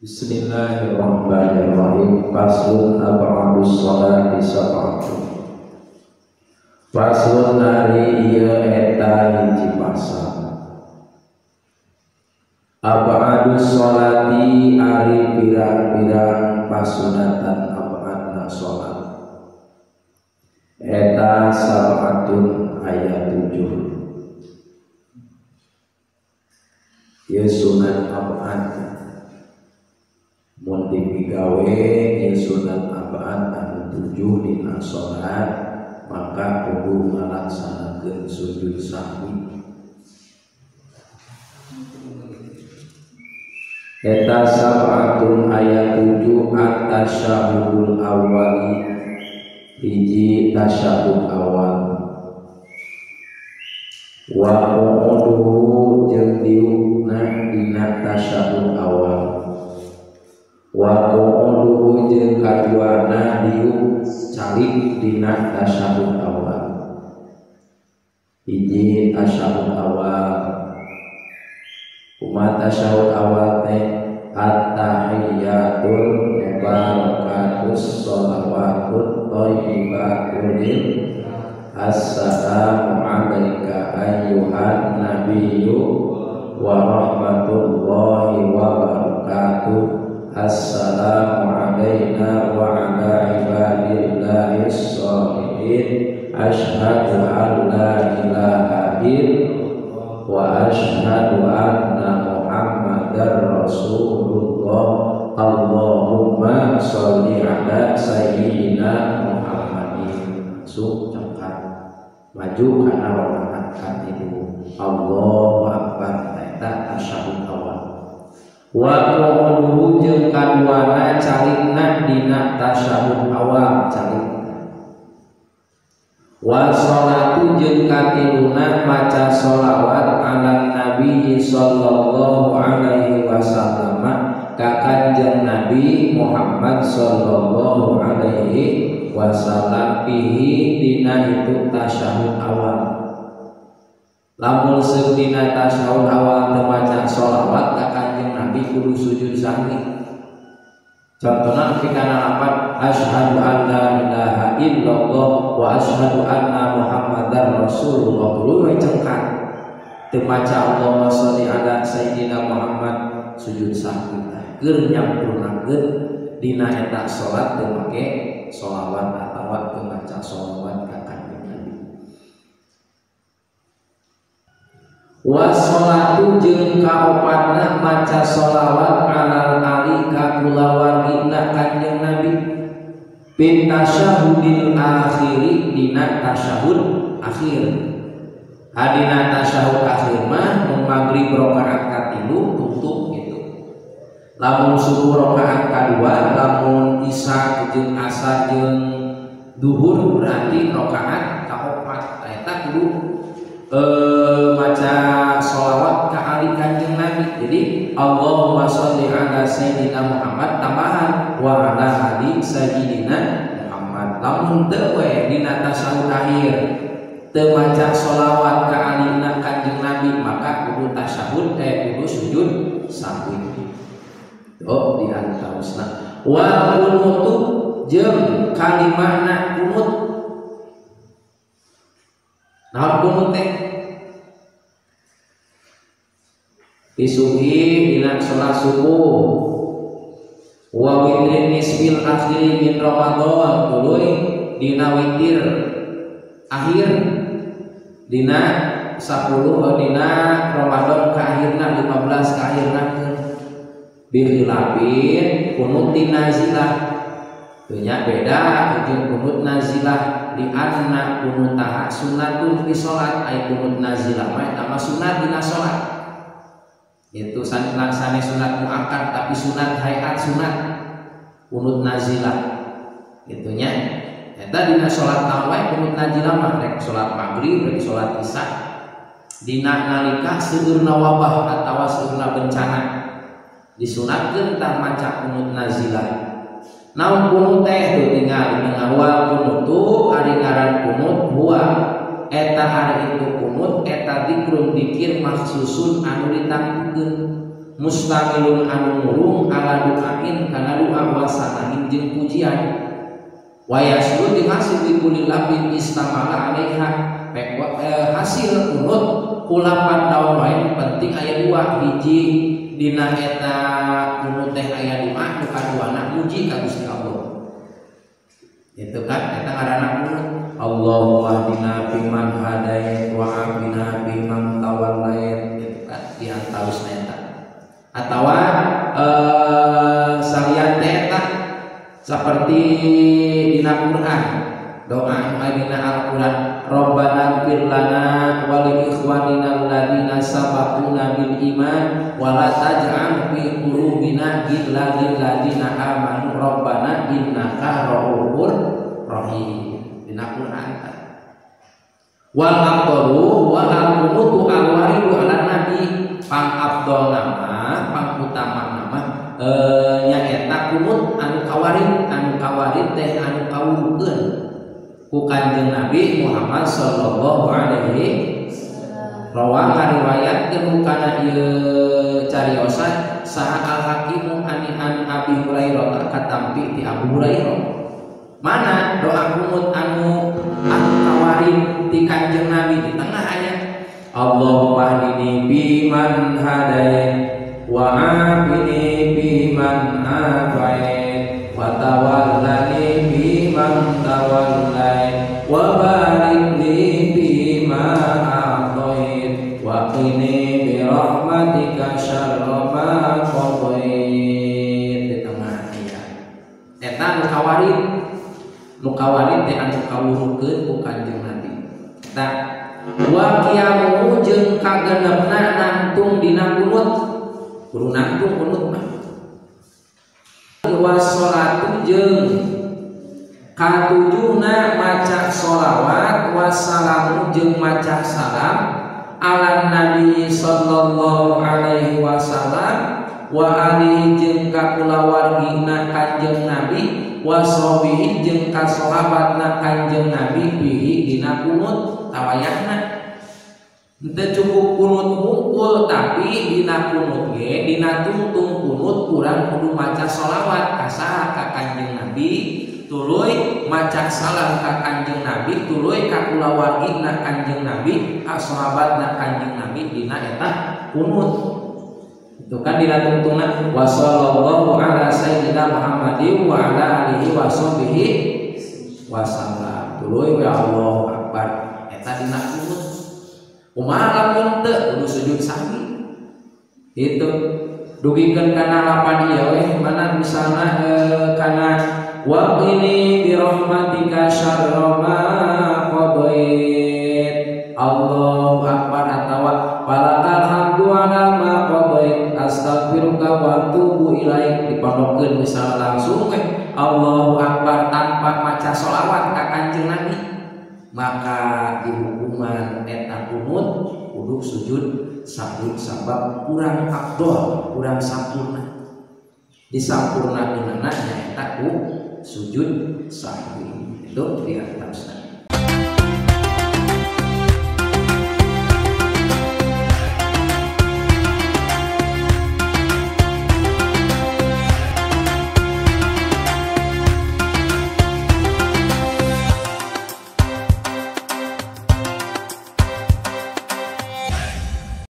Bismillahirrahmanirrahim. Faslun ab'adus sholati sab'atun. Faslun ari ieu eta hiji pasal. Ab'adus sholati ari pirang-pirang pasunatan ab'adna sholat. Eta sab'atun ayat 7. Ieu sunat ab'ad mun dipigawe ieu sunat ab'ad anu 7 dina salat maka kudu ngalaksanakeun sujud sahwi. Eta sab'atun ayat 7 at-tasyahudul awali, hiji tasyahud awal wa qu'uduhu jeung diukna dina tasyahud awal wa qu'uduhu jeung kaduana diuk calik dina tasyahud awal. Hiji tasyahud awal, kumaha tasyahud awal teh? At-tahiyyatul mubarakatus sholawatut thayyibatul assalamu alayka ayyuhan nabiyyu wa rahmatullahi wa barakatuh. Assalamu alayna wa ala ibadillahis sholihin. Asyhadu an la ilaha illallah wa asyhadu anna Muhammadar Rasulullah. Allahumma sholli ala sayyidina Muhammadin. Langsung cengkat maju karena rakaat katilu. Allahu akbar. Eta tasyahud awal. Wa qu'uduhu jeung kaduana calikna dina tasyahud awal calikna. Wa sholatu jeung katiluna maca sholawat ala nabi sallallahu alaihi wasallam ka kanjeng Nabi Muhammad sallallahu alaihi wasallam fihi dina itu tasyahud awal. Lamun seuk dina tasyahud awal teu maca sholawat ka kanjeng Nabi kudu sujud sahwi. Contohna ketika nalapat asyhadu an la ilaha illallah wa asyhadu anna Muhammadar Rasulullah, tuluy we cengkat teu maca Allahumma sholli ala sayyidina Muhammad sujud sahwi tah keur nyampurnakeun dina eta salat teu make sholawat atawa teu maca sholawat ka kanjeng Nabi. Wa sholatu jeung kaopatna maca sholawat alal ali ka kulawargina kanjeng Nabi bin tasyahudil akhiri dina tasyahud akhir. Hadina tasyahud akhir mah mun magrib rakaat katilu tutup gitu. Lamun subuh rakaat kadua, lamun isya jeung asar jeung duhur berarti rakaat kaopat. Eta kudu maca sholawat ka ali kanjeng Nabi. Jadi Allahumma sholli ala sayyidina Muhammad tambahan wa ala ali sayyidina Muhammad. Lamun teu we dina tasyahud akhir teu maca sholawat ka alina kanjeng Nabi maka kudu tasyahud kudu sujud sahwi. Oh di antausna wa kunutu jeung kalimahna kunut. Naon kunut teh? Disuhi dina salat subuh wa witrin nisfil akhiri min Ramadan, tuluy dina witir akhir dina 10 dina Ramadan ka akhirna 15 ka akhirna bi khilafin kunut nazilah. Nya beda jeung kunut nazilah di anna kunutaha sunnatun fi salat, ai kunut nazilah mah eta mah sunat dina salat. Itu sanes sunat muakkad tapi sunat hayat sunat kunut nazilah. Gitu nya. Eta dina salat tarawih kunut nazilah mah rek salat maghrib rek salat isya dina nalika seueurna wabah atawa seueurna bencana disunatkeun tah maca kunut nazilah. Naon kunut teh tuh tinggal dina awal kunutu ari ngaran kunut huwa eta ari itu kunut eta dikrun dikir maksusun anu ditangtukeun mustamilun anu murung ala du'ain kana doa wasanain jeung pujian wa yaslu di hasil di kulli labin istamala alaiha hasil kunut kulapan daun lain penting aya dua hiji dina eta kunut teh aya doa nu kaduana muji ka Gusti Allah itu kan eta ngaranna kunut. Allahumma hdina fiman hadait wa afina fiman tawallait itu kan di antawisna eta atawa salian teh eta seperti dina Quran doa dina Al-Quran Rabbana ighfir lana wa li ikhwanina alladziina sabaquna bil iman wa la taj'al fi qulubina ghillan lil ladzina amanu rabbana innaka ra'ufur rahim dina Quran. Wal afdalu wa al-qunutu al-waridu ala nabi pang afdal nama pang utama nama nyaeta kunut anu kawarid teh anu kawurukeun ku Kanjeng Nabi Muhammad sallallahu alaihi rawa ngariwayatkeun kana ieu cariosan saha al-Hakimu ani an Abi Hurairah katampi ti Abu Hurairah. Mana doa kunut anu kawarid ti Kanjeng Nabi di tengah ayat Allahumma hdini biman hadait wa afini biman afait wa tawallani biman tawallait wa barik li bima a'tait wa qini bi rahmatika syarra ma qadait. Di tengah ayat eta nu kawarid teh anu kawurukeun ku Kanjeng Nabi. Eta wa qiyamu jeung kagenepna nangtung dina kunut kudu nangtung kunut mah wa sholatu jeung katujuhna maca sholawat wassalamu jeung maca salam ala nabi sallallahu alaihi wasallam wa alihi jeung ka kulawargina Kanjeng Nabi wa sahbihi jeung ka sahabatna Kanjeng Nabi bihi dina kunut tawayahna. Henteu cukup kunut hungkul tapi dina kunut ge dina tungtung kunut kurang kudu maca sholawat ka saha ka Kanjeng Nabi tuluy maca salam ka Kanjeng Nabi tuluy ka kulawargina Kanjeng Nabi ka sahabatna Kanjeng Nabi dina eta kunut. Itu kan dina tungtungna wa sallallahu ala sayyidina Muhammadin wa ala alihi wa sahbihi wasallam tuluy ya Allahu akbar eta dina kunut. Kumaha lamun teu kudu sujud sahwi itu dugikeun kana lapan ieu weh mana misalna kana wa qini bi rahmatika syarra ma qadait Allahu akbar atawa falakal hamdu ala ma qadait astaghfiruka wa atubu ilaik dipondokeun misalna langsung weh Allahu akbar tanpa maca sholawat ka Kanjeng Nabi maka dihukuman eta kunut kudu sujud sahwi sabab kurang afdol kurang sampurna disampurnakeunana nyaeta ku sujud sahwi itu di atasna.